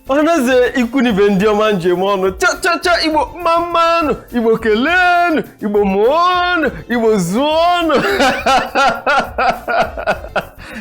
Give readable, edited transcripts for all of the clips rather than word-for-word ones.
Ọhaneze, ikwu n'ibe, ndị ọma njem ọnụ, cha cha cha! Igbo, mma mmanụ! Igbo, keleenụ! Igbo, mụọnụ! Igbo, zụọnụ!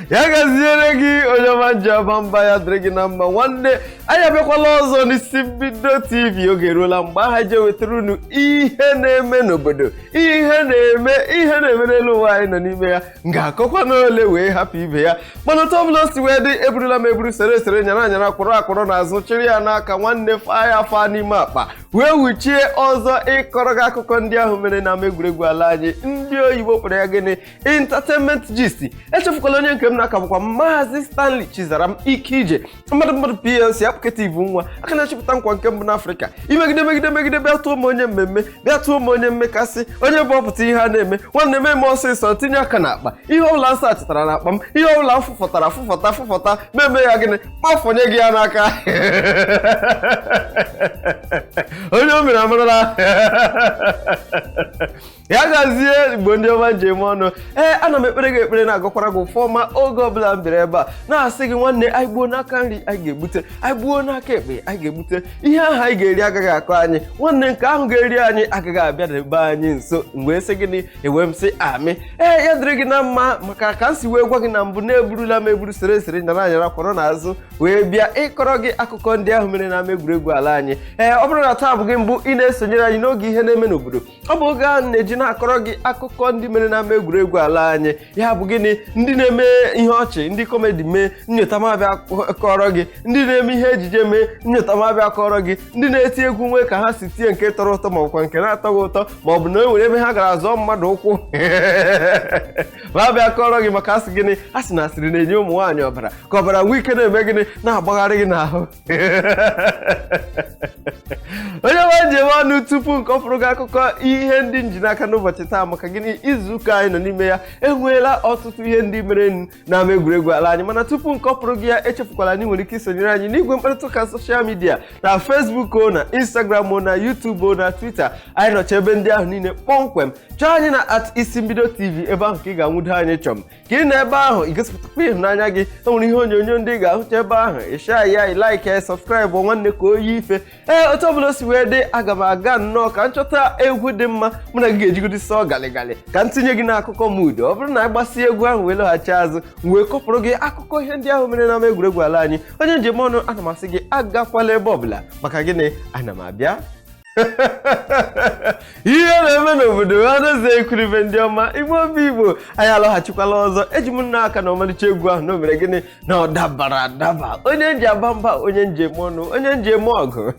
Ya gaziere gị, onye ọma nji aba mba. Ya dịrị gị na mma, nwanne. Anyị abịakwala ọzọ n'Isi Mbido TV. Oge eruola mgbe aha ji ewetara unu ihe na-eme n'obodo, ihe na-eme, ihe na-eme n'elu ụwa anyị nọ n'ime ya. Ga-akọkwa n'ole wee hapụ ibe ya. Mana otu ọbụla o si wee dị, eburula m eburu, sere esere, nyara anyara, kwụrụ akwụrụ n'azụ, chịrị ya n'aka, nwanne, faa ya faa n'ime akpa, wee wuchie ọzọ ịkọrọ gị akụkọ ndị ahụ mere n'ama egwuregwu ala anyị. Ndị oyibo kpọrọ ya gịnị? Entertainment gist. Echefukwala, onye nke m na-aka bụkwa Maazị Stanley Chizaram Ike Ije, mmadụ mmadụ PLC apụketa nwa aka na-achịpụta nkwa nke mbụ n'Afrịka. Imegide, megide, megide, bịa tụọ m onye mmemme, bịa tụọ m onye mmekasị, onye bụ ọpụta ihe a na-eme. Nwanne m, eme ọsịsọ, tinye aka n'akpa. Ihe ọbụla nsọ achịtara n'akpa m, ihe ọbụla m fụfọtara, fụfọta, fụfọta, meme ya gịnị? Kpafọnye gị ya n'aka. Onye o mere amarala ya. Gazie, Igbo ndị ọma njem ọnụ. Ee, ana m ekpere gị ekpere, na-agọkwara gị ụfọma oge ọbụla m bịara ebe a, na-asị gị, nwanne, anyị gbuo n'aka nri, anyị ga-egbute; anyị gbuo n'aka ekpe, anyị ga-egbute. Ihe ahụ anyị ga-eri agaghị akọ anyị, nwanne. Nke ahụ ga-eri anyị agaghị abịa n'ebe anyị nso. Mgbe sị gịnị? Ewe m sị amị. Ee, ya dịrị gị na mma, maka ka m si wee gwa gị na mbụ, na-eburula m eburu, sere esere, nyara anyara, kwọrọ n'azụ, wee bịa ịkọrọ gị akụkọ ndị ahụ mere n'ama egwuregwu ala anyị. Ee, ọ bụrụ na taa bụ gị mbụ ị na-esonyere anyị n'oge ihe na-eme n'obodo, ọ bụ oge ahụ na-eji na-akọrọ gị akụkọ ndị mere n'ama egwuregwu ala anyị. Ya bụ gịnị? Ndị na-eme ihe ọchị, ndị comedy mee nyota, mabịa kọrọ gị. Ndị na-eme ihe ejije mee nyota, mabịa kọrọ gị. Ndị na-eti egwu nwee ka ha si tie nke tọrọ ụtọ, ma ọbụkwa nke na-atọghị ụtọ, ma ọ bụ na e nwere ebe ha gara zọọ mmadụ ụkwụ, ma bịa kọrọ gị. Maka asị gịnị? A sị na asịrị na-enye ụmụ nwaanyị ọbara, ka ọbara nwee ike na-eme gịnị? Na-agbagharị gị n'ahụ. Onye nwe njem ọnụ, tupu nke ọ fụrụ gị akụkọ ihe ndị nji n'aka n'ụbọchị taa, maka gịnị? Izu ụka anyị nọ n'ime ya enweela ọtụtụ ihe ndị mere n'ama egwuregwu ala anyị. Mana tupu nke ọfụrụ gị ya, echefukwala anyị nwere ike isonyere anyị n'igwe mkparịta ụka social media, na Facebook o, na Instagram o, na YouTube o, na Twitter. Anyị nọcha ebe ndị ahụ niile kpọmkwem. Chọọ anyị na @IsiMbidoTV. Ebe ahụ ka ị ga-anwudo anyị. Chọm ka ị nọ ebe ahụ igosipụtakwa ịhụnanya gị. E nwere ihe onyonyo ndị ị ga-ahụcha ebe ahụ. Ịsha ya, ị like, subscribe, nwanne, ka oyi ife. Ee, otu ọbụla o si wee dị, aga m aga nnọọ ka m chọta egwu dị mma mụ na gị ga-ejigodi sọọ galịgalị, ka m tinye gị n'akụkọ mood. Ọ bụrụ na anyị gbasie egwu ahụ wee lọghachi azụ, m wee kọpụrụ gị akụkọ ihe ndị ahụ mere n'ama egwuregwu ala anyị. Onye njem ọnụ, ana m asị gị agakwala ebe ọbụla. Maka gịnị? Ana m abịa. Ihe na-eme n'obodo anaeze ekwuribe. Ndị ọma, Igbo obi Igbo, anyị alọghachikwala ọzọ. Eji m nna aka na ọmalịcha egwu ahụ na o mere gịnị? Na ọ dabara adaba. Onye nji aba mba, onye njem ọnụ, onye njem ọgụ,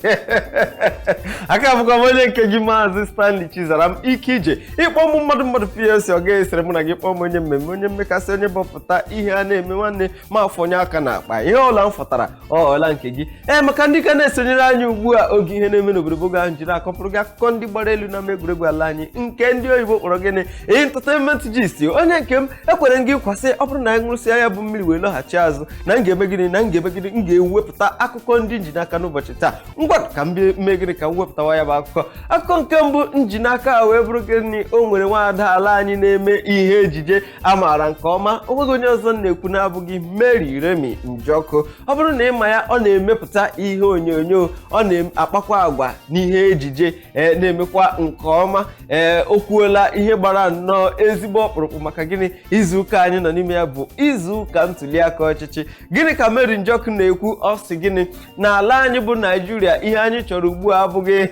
aka bụkwa m onye nke gị, Maazị Stanley Chizaram Ike Ije. Ịkpọ mụ mmadụ mmadụ PLC, ọ gaghị esere mụ na gị. Kpọọ m onye mmemme, onye mmekasị, onye bọpụta ihe a na-eme, nwanne, ma afọnye aka n'akpa. Ihe ọla m fọtara ọla nke gị. Ee, maka ndị ka na-esonyere anyị ugbu a, oge ihe na-eme n'obodo bụ oge ahụ jiri akọpụrụ gị akụkọ ndị gbara elu na egwuregwu ala anyị, nke ndị oyibo kpọrọ gịnị? Entertainment gist. Onye nke m, ekwere m gị kwasị, ọ bụrụ na anyị ṅụrụsịa ya bụ mmiri wee lọghachi azụ, na m ga-eme gịnị? Na m ga-eme gịnị? M ga-ewepụta akụkọ ndị nji n'aka n'ụbọchị taa. Ngwa, ka m bịa mee gịnị? Ka m wepụtawa ya bụ akụkọ. Akụkọ nke mbụ nji n'aka wee bụrụ gịnị? O nwere nwaada ala anyị na-eme ihe ejije a maara nke ọma. O nweghị onye ọzọ na-ekwu na-abụghị Mary Remi Njọkụ. Ọ bụrụ na ịma ya, ọ na-emepụta ihe onyonyo, ọ na-akpakwa agwa n'ihe ejije, ee, na-emekwa nke ọma. Ee, o kwuola ihe gbara nnọọ ezigbo ọkpụrụkpụ. Maka gịnị? Izu ụka anyị nọ n'ime ya bụ izu ụka ntụliaka ọchịchị. Gịnị ka Mary Njọkụ na-ekwu? Ọ sị gịnị? N'ala anyị bụ Naijiria, ihe anyị chọrọ ugbu a abụghị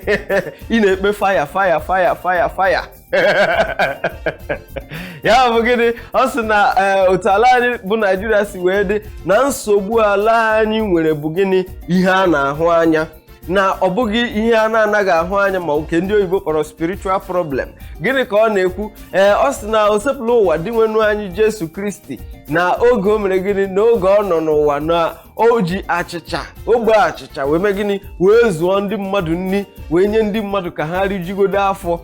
ị na-ekpe fire, fire, fire, fire, fire. Ya bụ gịnị? Ọ sị na otu ala anyị bụ Naijiria si wee dị, na nsogbu ala anyị nwere bụ gịnị? Ihe a na-ahụ anya, na ọ bụghị ihe a na-anaghị ahụ anya, ma nke ndị oyibo kpọrọ spiritual problem. Gịnị ka ọ na-ekwu? Ee, ọ sị na osepụla ụwa dị nwenu anyị Jesu Kristi, na oge o mere gịnị? N'oge ọ nọ n'ụwa, na o ji achịcha, ogbe achịcha, wee mee gịnị? Wee zụọ ndị mmadụ nri, wee nye ndị mmadụ ka ha rijugodo afọ.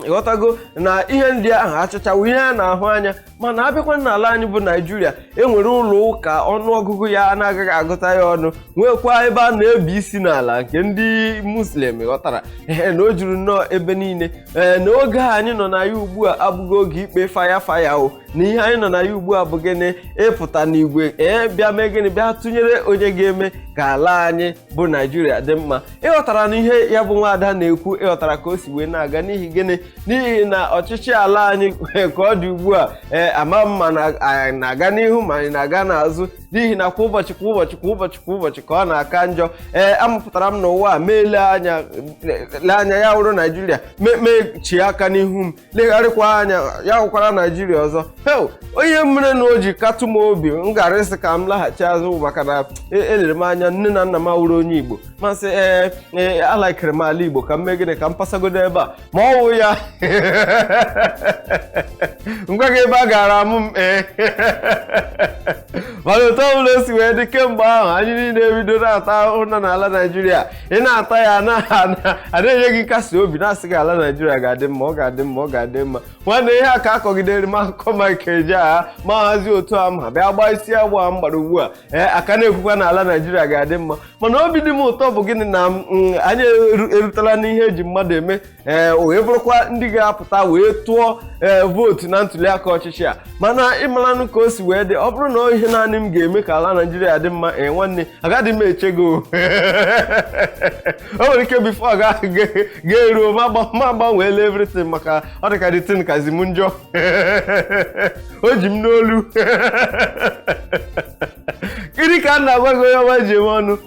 Ịghọtago na ihe ndị ahụ, achịcha wụ ihe a na-ahụ anya. Mana abịakwa n'ala anyị bụ Naijiria, enwere ụlọ ụka ọnụọgụgụ ya na-agaghị agụta ya ọnụ, nwekwa ebe a na-ebi isi n'ala nke ndị Muslim. Ghọtara? Ee, na o juru nnọọ ebe niile. Ee, na oge a anyị nọ na ya ugbu a abụghị oge ikpe fire, fire o. Na ihe anyị nọ na ya ugbu a bụ gịnị? Ịpụta n'igwe, ee, bịa mee gịnị? Bịa tụnyere onye ga-eme ka ala anyị bụ Naijiria dị mma. Ịghọtara na ihe ya bụ nwaada na-ekwu, ịghọtara ka o si wee na-aga. N'ihi gịnị? N'ihi na ọchịchị ala anyị ka ọ dị ugbu a, ee, ama mma na anyị na-aga n'ihu ma anyị na-aga n'azụ, n'ihi na kwa ụbọchị, kwa ụbọchị, kwa ụbọchị, kwa ụbọchị ka ọ na-aka njọ. Ee, amụpụtara m n'ụwa a, mee lee anya, lee anya, ya wụrụ Naijiria, mechie aka n'ihu m, legharịkwa anya, ya wụkwara Naijiria ọzọ. Heo, onye mere na o ji katụ m obi, m gara ịsị ka m laghachi azụ, maka na elere m anya, nne na nna m awụrụ onye Igbo, masị ee ee, alaikere m ala Igbo, ka m mee gịnị, ka m pasagodo ebe a, ma ọ wụ ya ngwa gị ebe a gara amụ m. Ee, mana otu ọbụla o si wee dị, kemgbe ahụ anyị niile ebido na-ata ahụhụ nọ n'ala Naijiria. Ị na-ata ya, a na-enye gị nkasi obi, na-asị gị ala Naijiria ga-adị mma, ọ ga-adị mma, ọ ga-adị mma. Nwanne, ihe a ka akọgidere m akụkọ Mike Ejeagha ma hazi otu a ma bịa gbaa isi agbụ a m gbara ugbu a. Ee, aka na-ekwukwa na ala Naijiria ga-adị mma, mana obi dị m ụtọ bụ gịnị? Na anyị erutela n'ihe eji mmadụ eme. Ee, wee bụrụkwa ndị ga-apụta wee tụọ ee vootu na ntuliaka ọchịchị a. Mana ịmaranụ ka o si wee dị, ọ bụrụ na ihe naanị m ga-eme ka ala Naijiria dị mma, ee, nwanne, agaghị m eche gị o. O nwere ike before ga-eruo ma gbanweela everything, maka ọ dị ka the thing kazi m njọ, o ji m n'olu. Gịnị ka a na-agwa gị, onye ọma ji eme ọnụ?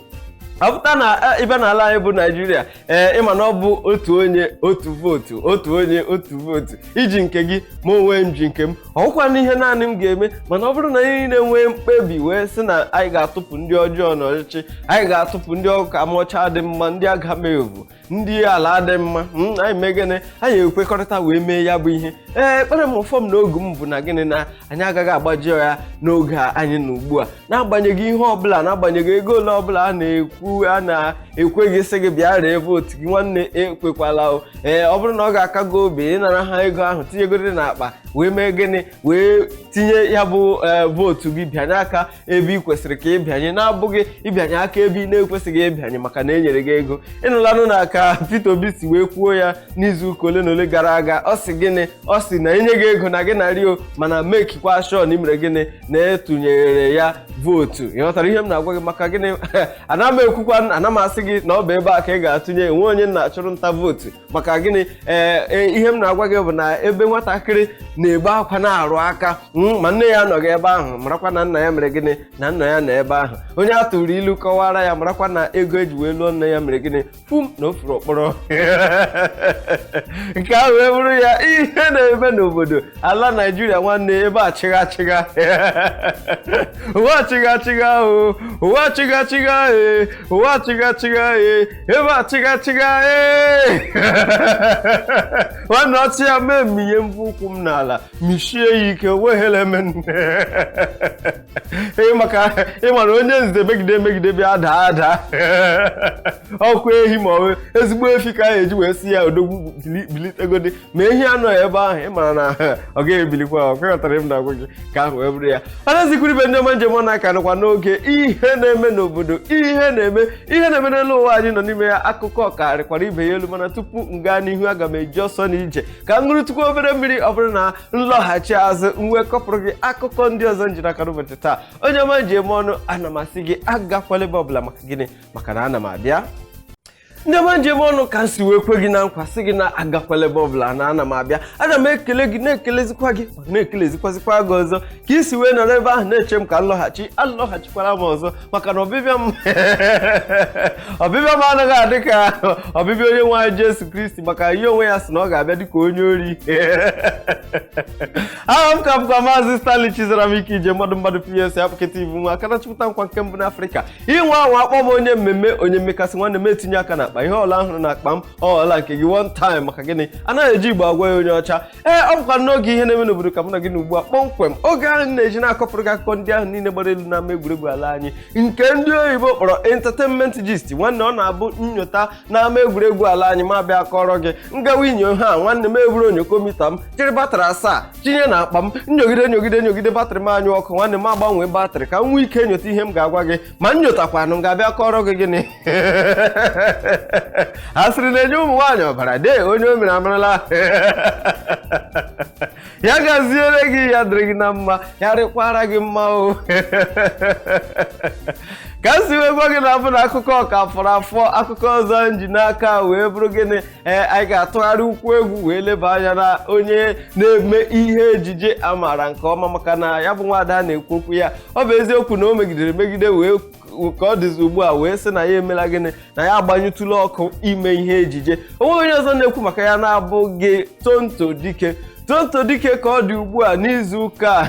Ọ pụta na ịbịa n'ala anyị bụ Naijiria, ee, ịma na ọ bụ otu onye otu vootu, otu onye otu vootu. Iji nke gị, ma onwe m ji nke m. Ọ bụkwa n'ihe naanị m ga-eme, mana ọ bụrụ na anyị niile nwee mkpebi wee sị na anyị ga-atụpụ ndị ọjọọ n'ọchịchị, anyị ga-atụpụ ndị ọka mọcha dị mma, ndị agamevu, ndị ala dị mma, anyị mee gịnị? Anyị ekwekọrịta wee mee ya bụ ihe. Ee, ekpere m, ụfọm na ogu m bụ na gịnị? Na anyị agaghị agbaji ya n'oge a anyị nọ ugbu a, n'agbanyeghị ihe ọbụla, n'agbanyeghị ego ole ọbụla a na-ekwu, a na-ekwe gị, sị gị bịa ree vootu gị. Nwanne, ekwekwala o. Ee, ọ bụrụ na ọ ga-aka gị obi ịnara ha ego ahụ, tinyegoro n'akpa, wee mee gịnị? Wee tinye ya bụ ee vootu gị, bịanye aka ebe ị kwesịrị ka ị bịanye, na-abụghị ịbịanye aka ebe ị na-ekwesịghị ịbịanye maka na e nyere gị ego. Ịnụlanụ na ka Peter Obi si wee kwuo ya n'izu ụka ole na ole gara aga. Ọ sị gịnị? Ọ sị na enye gị ego na gị narị o, mana mekikwa sure na imere gịnị? Na etụnyere ya vootu. Ị ghọtara ihe m na-agwa gị? Maka gịnị? Ana m ekwukwa, ana m asị gị na ọ bụ ebe a ka ị ga-atụnye enwe onye na-achụrụ nta vootu. Maka gịnị? Ee, ihe m na-agwa gị bụ na ebe nwatakịrị na-ebe akwa na-arụ aka, ma nne ya anọghị ebe ahụ, marakwa na nna ya mere gịnị? Na nna ya nọ ebe ahụ. Onye a tụrụ ilu kọwara ya, marakwa na ego eji wee lụọ nne ya mere gịnị? Fum na o furu okpọrọ. Nke ahụ wee bụrụ ya. Ihe na-eme n'obodo ala Naijiria, nwanne, ebe a chịga achịga, ụwa achịga achịga o, ụwa achịga achịga e, ụwa achịga achịga e, ebe achịga achịga e. Nwanne, ọchị ya mee minye mbụ ụkwụ m n'ala, mishie ya ike, onweghịla eme ee, maka ịmara onye nze megide megide bịa daa ada ọkụ ehi, ma ọ bụ ezigbo efi ka a eji wee si ya odogwu bilitegodi, ma ehi anọghị ebe ahụ, ịmara na ọ gaghị ebilikwa. Ọ kweghọtara m na-agwa gị ka ahụ wee bụrụ ya. Ọnazikwuru ibe ndị ọma njem ọ na-aka nọkwa n'oge ihe na-eme n'obodo, ihe na-eme, ihe na-eme n'elu ụwa anyị nọ n'ime ya. Akụkọ karịkwara ibe ya elu, mana tupu m gaa n'ihu, aga m eji ọsọ na ije ka m ṅụrụtụkwa obere mmiri. Ọ bụrụ na nlọghachi azụ, m wee kọpụrụ gị akụkọ ndị ọzọ njiri aka n'ụbọchị taa. Onye ọma ji eme ọnụ, ana m asị gị agakwala ebe ọbụla. Maka gịnị? Maka na ana m abịa. Ndị ọma njem ọnụ, ka m si wee kwe gị na nkwa, sị gị na agakwala ebe ọbụla, na ana m abịa. Ana m ekele gị, na-ekelezikwa gị, ma na-ekelezikwazikwa gị ọzọ ka ị si wee nọrọ ebe ahụ na-eche m ka m lọghachi. Alọghachikwara m ọzọ, maka na ọbịbịa m anaghị adị ka ọbịbịa onye nwe anyị Jesu Kristi, maka ihe onwe ya sị na ọ ga-abịa dịka onye ori. Aha m ka bụkwa Maazị Stanley Chizaram ike ije mmadụ mmadụ PS apụketa ibu nwa aka na-achịpụta nkwa nke mbụ n'Afrịka. Inwe ahụ akpọ m onye mmemme, onye mmekasị. Nwanne m, etinye aka n'akpa, ihe ọla ahụrụ n'akpa m ọla nke gị one time. Maka gịnị? Anaghị eji Igbo agwa ya onye ọcha. Ee, ọ bụkwa n'oge ihe na-eme n'obodo ka mụ na gị na ugbu a kpọmkwem, oge ahụ na-eji na-akọpụrụ gị akụkọ ndị ahụ niile gbara elu n'ama egwuregwu ala anyị, nke ndị oyibo kpọrọ entertainment gist. Nwanne, ọ na-abụ nnyota n'ama egwuregwu ala anyị, ma bịa kọrọ gị ngawa inyo ha. Nwanne m, eburu onyokomita m, jiri batrị asaa tinye n'akpa m, nyogide nyogide nyogide batrị m anyụ ọkụ. Nwanne m, agbanwee batrị ka m nwee ike nyota ihe m ga-agwa gị, ma m nyotakwanụ m ga-abịa kọrọ gị. Gịnị a sịrị na-enye ụmụ nwaanyị ọbara dee onye o mere amarala ya. Gaziere gị, ya dịrị gị na mma, ya rịkwara gị mma o. Ka m si wee gwa gị na abụ na akụkọ ka fọrọ afọ, akụkọ ọzọ m ji n'aka wee bụrụ gịnị? Ee, anyị ga-atụgharị ụkwụ egwu wee leba anya na onye na-eme ihe ejije a maara nke ọma, maka na ya bụ nwaada na-ekwu okwu ya, ọ bụ eziokwu na o megidere megide wee ka ọ dịzi ugbu a wee sị na ya emela gịnị, na ya agbanyụtụla ọkụ ime ihe ejije. Onweghị onye ọzọ na-ekwu maka ya na-abụghị Tonto Dike. Tonto Dike, ka ọ dị ugbu a n'izu ụka a,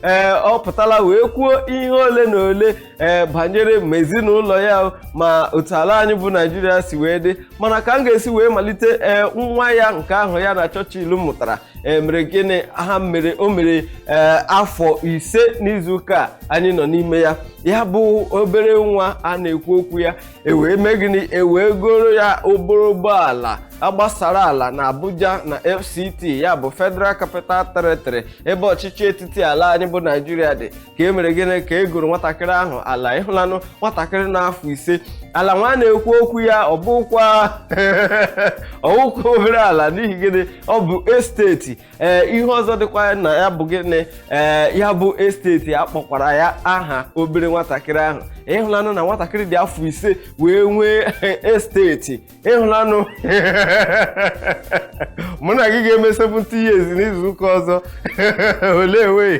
ee, ọ pụtala wee kwuo ihe ole na ole ee banyere ma ezinụlọ ya ma otu ala anyị bụ Naijiria si wee dị. Mana ka m ga-esi wee malite, ee, nwa ya nke ahụ ya na Churchill mụtara, ee, mere gịnị? Ha mere, o mere ee afọ 5 n'izu ụka a anyị nọ n'ime ya. Ya bụ obere nwa a na-ekwu okwu ya, ewee mee gịnị? Ewee goro ya obere ụgbọala agbasara ala na Abuja na FCT, ya bụ Federal Capital Territory, ebe ọchịchị etiti ala anyị bụ Naijiria dị, ka e mere gịnị? Ka e goro nwatakịrị ahụ ala. Ịhụlanụ nwatakịrị n'afọ 5, ala nwa na-ekwu okwu ya, ọ bụkwa ọwụkwa obere ala. N'ihi gịnị? Ọ bụ estate. Ee, ihe ọzọ dịkwa na ya bụ gịnị? Ee, ya bụ estate akpọkwara ya aha obere nwatakịrị ahụ. Ịhụlanụ na nwatakịrị dị afọ 5 wee nwee estate? Ịhụlanụ mụ na gị ga-eme 70 years n'izu ụka ọzọ ole wee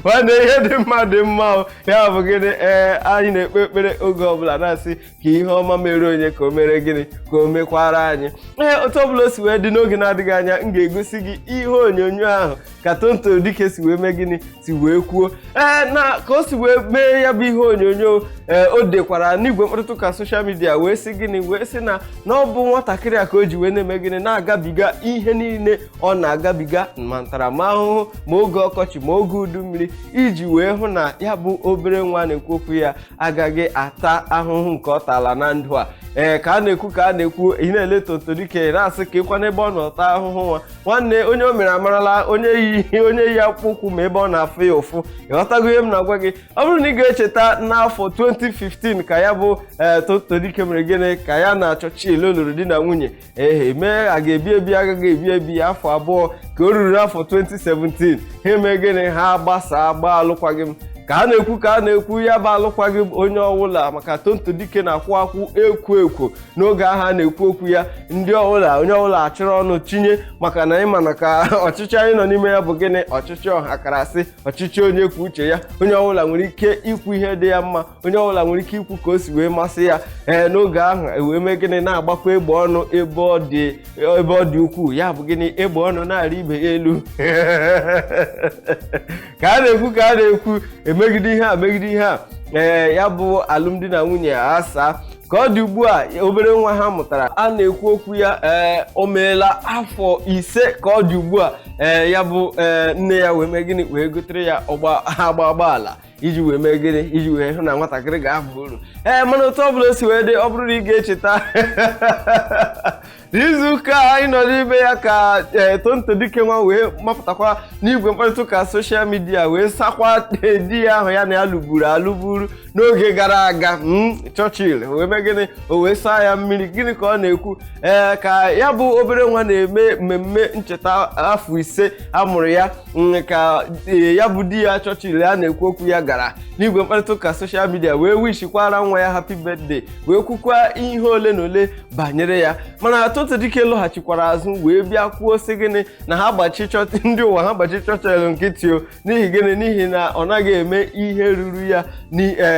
nwanne? Ihe dị mma dị mma o. Ya bụ gịnị? Ee, anyị na-ekpe ekpere oge ọbụla, na-asị ka ihe ọma mere onye, ka o mere gịnị? Ka o mekwara anyị. Ee, otu ọbụla o si wee dị, n'oge na-adịghị anya m ga-egosi gị ihe onyonyo ahụ ka Tonto Dike si wee mee gịnị, si wee kwuo, ee, na ka o si wee mee ya bụ ihe onyonyo. Ee, o dekwara n'igwe mkparịta ụka social media wee sị gịnị? Wee sị na ọ bụ nwatakịrị a ka o ji wee na-eme gịnị, na-agabiga ihe niile ọ na-agabiga, ma ntaramahụhụ, ma oge ọkọchị, ma oge udu mmiri, iji wee hụ na ya bụ obere nwa na-ekwu okwu ya agaghị ata ahụhụ nke ọ tala na ndụ a. Ee, ka a na-ekwu, ka a na-ekwu, ị na-ele Tonto Dike na-asị ka ịkwa n'ebe ọ nọ taa ahụhụ. Nwa nwanne onye o mere amarala onye yi, onye yi akpụkpọ ụkwụ, ma ebe ọ na-afụ ya ụfụ. Ịghọtago ihe m na-agwa gị? Ọ bụrụ na ị ga-echeta, n'afọ 2015 ka ya bụ ee Tonto Dike mere gịnị? Ka ya na Churchill lụrụ di na nwunye. Ehe, mee a ga-ebi ebi, agaghị ebi ebi, afọ 2 ka o ruru afọ 2017, ha eme gịnị? Ha gbasaa, gbaa alụkwaghịm. Ka a na-ekwu, ka a na-ekwu, ya bụ alụkwaghịm, onye ọbụla, maka Tonto Dike na-akwụ akwụ ekwo ekwo n'oge ahụ a na-ekwu okwu ya, ndị ọbụla, onye ọbụla achịrị ọnụ tinye, maka na ịma na ka ọchịchị anyị nọ n'ime ya bụ gịnị? Ọchịchị ọhakarasị, ọchịchị onye kwuo uche ya. Onye ọbụla nwere ike ikwu ihe dị ya mma, onye ọbụla nwere ike ikwu ka o si wee masị ya. Ee, n'oge ahụ ewee mee gịnị? Na-agbakọ egbe ọnụ ebe ọ dị ukwuu. Ya bụ gịnị? Egbe ọnụ na-arị ibe ya elu. Ka a na-ekwu, ka a na-ekwu, emegide ihe a, megide ihe a, ee, ya bụ alụmdi na nwunye asaa. Ka ọ dị ugbu a, obere nwa ha mụtara a na-ekwu okwu ya, ee, o meela afọ 5 ka ọ dị ugbu a. Ee, ya bụ ee nne ya wee mee gịnị? Wee gotere ya ọgba agba ụgbọala iji wee mee gịnị? Iji wee hụ na nwatakịrị ga-aba uru. Ee, mana otu ọbụla o si wee dị, ọ bụrụ na ị ga-echeta, n'izu ụka anyị nọ n'ime ya ka ee Tonto Dike nwa wee mapụtakwa n'igwe mkparịta ụka social media wee sakwa di ya ahụ ya na ya lụgburu alụgburu n'oge gara aga, Churchill, wee mee gịnị? O wee saa ya mmiri. Gịnị ka ọ na-ekwu? Ee, ka ya bụ obere nwa na-eme mmemme ncheta afọ 5 a mụrụ ya, ka ya bụ di ya Churchill ya na-ekwu okwu ya gara n'igwe mkparịta ụka social media wee wishikwara nwa ya happy birthday, wee kwukwa ihe ole na ole banyere ya. Mana Tonto Dike lọghachikwara azụ wee bịa kwuo sị gịnị? Na ha gbachi ndị ụwa, ha gbachi Churchill nkịtị o. N'ihi gịnị? N'ihi na ọ naghị eme ihe ruru ya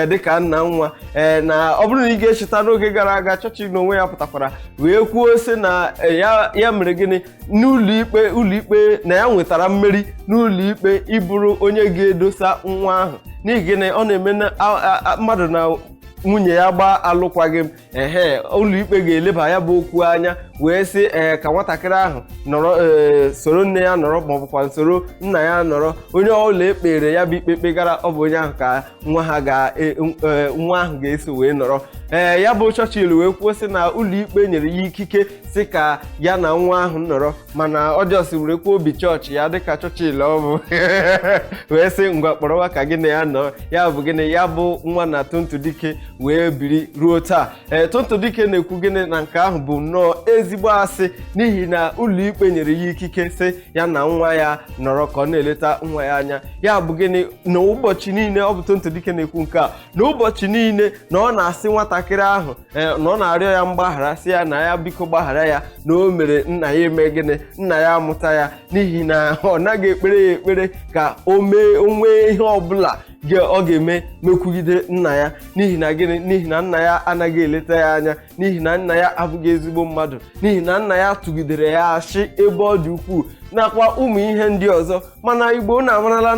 dịka nna nwa. Ee, na ọ bụrụ na ị ga-echeta, n'oge gara aga Churchill n'onwe ya pụtakwara wee kwuo sị na ya ya mere gịnị n'ụlọ ikpe, ụlọ ikpe na ya nwetara mmeri n'ụlọ ikpe ịbụrụ onye ga-edosa nwa ahụ. N'ihi gịnị? Ọ na-eme na mmadụ na nwunye ya gbaa alụkwaghịm, ehe, ụlọikpe ga-eleba ya bụ okwu anya wee sị ee ka nwatakịrị ahụ nọrọ, ee, soro nne ya nọrọ maọbụkwa soro nna ya nọrọ. Onye ọbụla ekpere ya bụ ikpe kpegara, ọ bụ onye ahụ ka nwa ha ga nwa ahụ ga-eso wee nọrọ. Ee, ya bụ Churchill wee kwuo sị na ụlọikpe nyere ya ikike sị ka ya na nwa ahụ nọrọ, mana ọ just were kwuo obi chọọchị ya dịka Churchill ọ bụ wee sị ngwa, kpọrọwa ka gị na ya nọ. Ya bụ gịnị? Ya bụ nwa na Tonto Dike Wee biri ruo taa. Ee, Tonto Dike na-ekwu gịnị na nke ahụ bụ nnọọ ezigbo asị, n'ihi na ụlọikpe nyere ya ikike sị ya na nwa ya nọrọ ka ọ na-eleta nwa ya anya. Ya bụ gịnị na ụbọchị niile ọ bụ Tonto Dike na-ekwu nke a, na ụbọchị niile na ọ na-asị nwatakịrị ahụ, ee, na ọ na-arịọ ya mgbaghara, sị ya na ya biko gbaghara ya, na o mere nna ya eme gịnị, nna ya amụta ya, n'ihi na ọ naghị ekpere ya ekpere ka o mee onwee ihe ọbụla ọ ga-eme mekwugide nna ya. N'ihi na gịnị? N'ihi na nna ya anaghị eleta ya anya, n'ihi na nna ya abụghị ezigbo mmadụ, n'ihi na nna ya tụgidere ya ashị ebe ọ dị ukwuu, nakwa ụmụ ihe ndị ọzọ. Mana Igbo na-amarala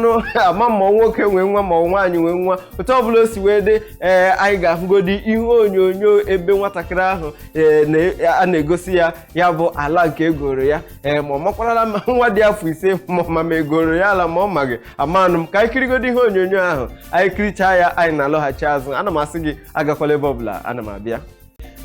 ama ma nwoke nwee nwa ma nwaanyị nwee nwa, otu ọbụla o si wee dị. Ee, anyị ga-ahụgodi ihe onyonyo ebe nwatakịrị ahụ, ee, a na-egosi ya, ya bụ ala nke egoro ya. Ee, ma ọ makwarala ma nwa dị afọ 5 ma egoro ya ala ma ọ maghị amanụ m. Ka anyị kirigodo ihe onyonyo ahụ. Anyị kirichaa ya, anyị na-alọghachi azụ. Ana m asị gị agakwala ebe ọbụla, ana m abịa.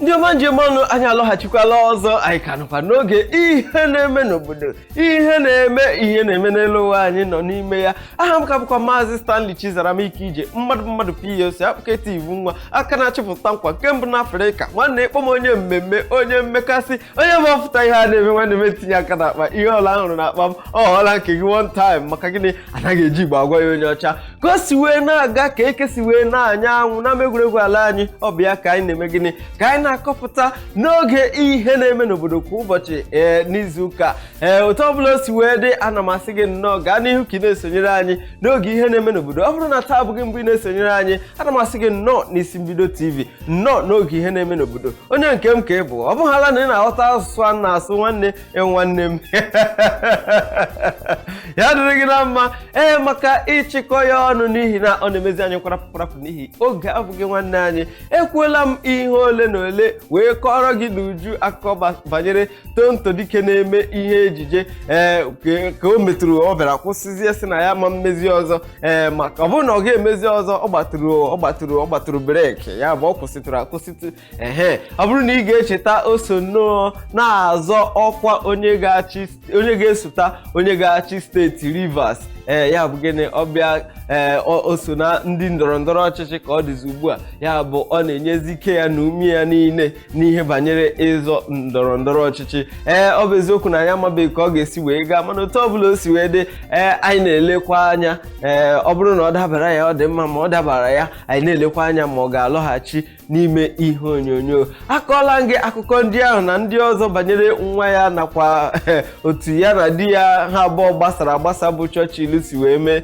Ndị ọma njem ọnụ, anyị alọghachikwala ọzọ. Anyị ka nọkwa n'oge ihe na-eme n'obodo, ihe na-eme, ihe na-eme n'elu ụwa anyị nọ n'ime ya. Aha m ka bụkwa Maazị Stanley Chizaram Ike Ije, mmadụ mmadụ POC akpụketa iwu nwa aka na-achịpụta nkwa nke mbụ n'Afrịka. Nwanne, ịkpọ m onye mmemme, onye mmekasị, onye mapụta ihe a na-eme. Nwanne m, etinye aka n'akpa, ihe ọla ahụrụ n'akpa m ọ ghọọla nke gị one time. Maka gịnị? Anaghị eji Igbo agwa ya onye ọcha ka o si wee na-aga, ka eke si wee na-anya anwụ n'ama egwuregwu ala anyị. Ọ bụ ya ka anyị na-eme gịnị, ka anyị na-akọpụta n'oge ihe na-eme n'obodo kwa ụbọchị, ee, n'izuụka. Ee, otu ọbụla o si wee dị, ana m asị gị nnọọ, gaa n'ihu ka ị na-esonyere anyị n'oge ihe na-eme n'obodo. Ọ bụrụ na taa abụghị mbụ ị na-esonyere anyị, ana m asị gị nnọọ n'Isi Mbido TV, nnọọ n'oge ihe na-eme n'obodo. Onye nke m ka ị bụ, ọ bụghala na ị na-aghọta asụsụ a na-asụ. Nwanne nwanne m, ya dịrị gị na mma. Ee, maka ịchịkọ ya ọnụ, n'ihi na ọ na-emezi anyị kwarapụ kwarapụ n'ihi oge abụghị nwanne anyị, ekwuola m ihe ole na ole wee kọrọ gị n'uju akụkọ banyere Tonto Dike na-eme ihe ejije. Ee, ka o metụrụ, ọ bịara kwụsịzie, sị na ya ma mmezi ọzọ. Ee, maka ọ bụrụ na ọ ga-emezi ọzọ, ọ gbatụrụ brake ya, bụ ọ kwụsịtụrụ akwụsịtụ. Ehe, ọ bụrụ na ị ga-echeta, o so nnọọ na-azọ ọkwa onye ga-achị, onye ga-esota onye ga-achị steeti Rivers. Ee, ya bụ gịnị, ọbịa, ee, o so na ndị ndọrọ ndọrọ ọchịchị ka ọ dịzi ugbu a. Ya bụ ọ na-enyezi ike ya na ume ya niile n'ihe banyere ịzọ ndọrọ ndọrọ ọchịchị. Ee, ọ bụ eziokwu na anyị amabeghị ka ọ ga-esi wee gaa, mana otu ọbụla o si wee dị, ee, anyị na-elekwa anya. Ee, ọ bụrụ na ọ dabara ya, ọ dị mma. Ma ọ dabara ya, anyị na-elekwa anya ma ọ ga-alọghachi n'ime ihe onyonyo. Akọọla m gị akụkọ ndị ahụ na ndị ọzọ banyere nwa ya, nakwa otu ya na di ya ha abụọ gbasara agbasa bụ Churchill si wee mee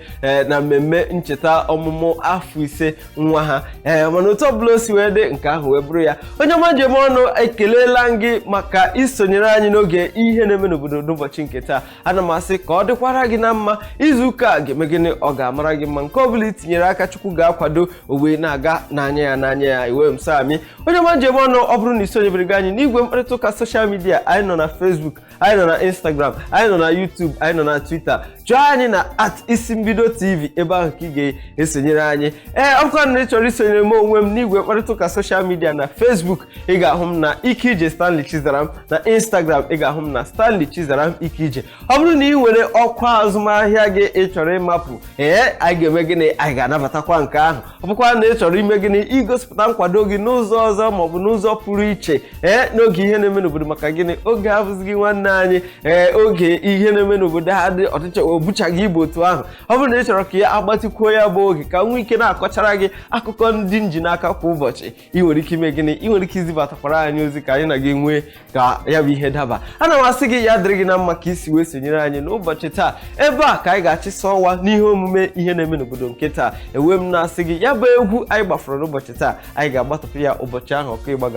na mmemme ncheta ọmụmụ afọ 5 nwa ha. Ee, mana otu ọbụla o si wee dị, nke ahụ wee bụrụ ya. Onye ọma njem ọnụ, ekelela m gị maka isonyere anyị n'oge ihe na-eme n'obodo n'ụbọchị nke taa. Ana m asị ka ọ dịkwara gị na mma. Izu ụka a ga-eme gịnị? Ọ ga-amara gị mma. Nke ọbụla itinyere aka, Chukwu ga-akwado o wee na-aga n'anya ya, n'anya ya iwe m sami. Onye ọma njem ọnụ, ọ bụrụ na isonyebere gị anyị n'igwe mkparịta ụka social media anyị, nọ na Facebook, anyị nọ na Instagram, anyị nọ na YouTube, anyị nọ na Twitter. Chọọ anyị na @IsimbidoTV, ebe ahụ ka ị ga-esonyere anyị. Ee, ọ bụkwa na ị chọrọ isonyere m onwe m n'igwe mkparịta ụka social media, na Facebook ị ga-ahụ m na Ike Ije Stanley Chizaram, na Instagram ị ga-ahụ m na Stanley Chizaram Ike Ije. Ọ bụrụ na ị nwere ọkwa azụmahịa gị ị chọrọ ịmapụ, ee, anyị ga-eme gịnị? Anyị ga-anabatakwa nke ahụ. Ọ bụkwa na ị chọrọ ime gịnị, igosipụta nkwado gị n'ụzọ ọzọ maọbụ n'ụzọ pụrụ iche, ee, n'oge ihe na-eme n'obodo. Maka gịnị? Oge abụzighị nwanne anyị. Ee, oge ihe na-eme n'obodo ha dị ọtụtụ, obuchaghị igbo otu ahụ. Ọ bụrụ na ị chọrọ ka ya agbatịkwuo ya bụ oge, ka nwee ike na-akọchara gị akụkọ ndị nji n'aka kwa ụbọchị, ị nwere ike ime gịnị? Ị nwere ike izibatakwara anyị ozi ka anyị na gị nwee ka ya bụ ihe daba. Ana m asị gị ya dịrị gị na mma ka isi wee sonyere anyị n'ụbọchị taa. Ebe a ka anyị ga-achịsa ọwa n'ihe omume ihe na-eme n'obodo nke taa. Ewe m na-asị gị, ya bụ egwu anyị gbafuru n'ụbọchị taa, anyị ga-agbatụpụ ya ụbọchị ahụ ọkụ ịgba.